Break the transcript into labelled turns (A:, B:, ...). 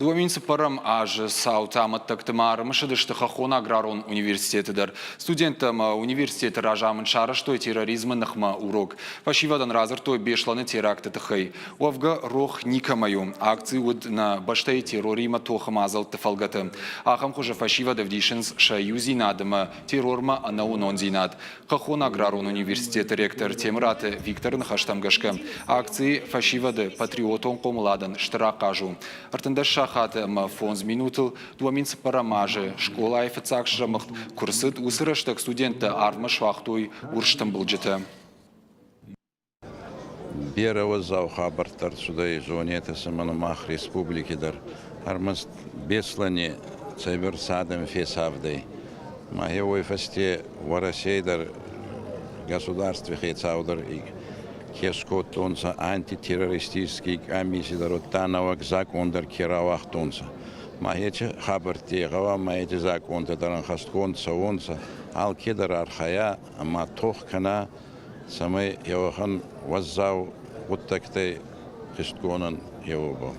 A: 2004 азы цауты амӕттӕгты ма ӕрымысыдысты Хӕххон аграрон университеты дӕр. Студенттӕ ӕмӕ университеты разамынд сарӕзтой терроризмы ныхмӕ урок. Фӕсивӕдӕн радзырдтой Беслӕны теракты тыххӕй. Уӕвгӕ, рох никӕмӕй у. Акци уыд нӕ бӕстӕйы терроримӕ тохы мадзӕлтты фӕлгӕты. Ахӕм хуызы фӕсивӕд ӕвдисынц сӕ иудзинад ӕмӕ террормӕ ӕнӕуынондзинад. Хӕххон аграрон университеты ректор Темыраты Викторы ныхӕстӕм гӕсгӕ, акци фӕсивӕды патриотон хъомыладӕн стыр ахъаз у. 13 сахаты ӕмӕ 5 минутыл 2004 азы скъолайы фыццаг срӕмыгъд куы рцыд, уыцы рӕстӕг студенттӕ арвмӕ суагътой урс тымбылджытӕ.
B: Берӕ уӕззау хабӕрттӕ ӕрцудӕй зонетӕ цӕмӕн мах республики дӕр. Ӕрмӕст Беслӕни цӕйбӕрцӕ адӕм фесавдӕй. Ма гье уой фӕсте Уӕрӕсей дӕр государстви хецау дӕр ке скодтонцӕ антитеррористический комисси дӕр, уӕдта нӕуӕг закъон дӕр ке рауагътонцӕ. Ма ечи хабӕртти гъӕуама еци закъонтӕ дӕр ӕнхӕстгонд цӕуонцӕ, алкедӕр архайа ӕма тох кӕна, цӕмӕй еуӕхӕн уӕззау гъуддӕгтӕй хистгонӕн еуобӕл.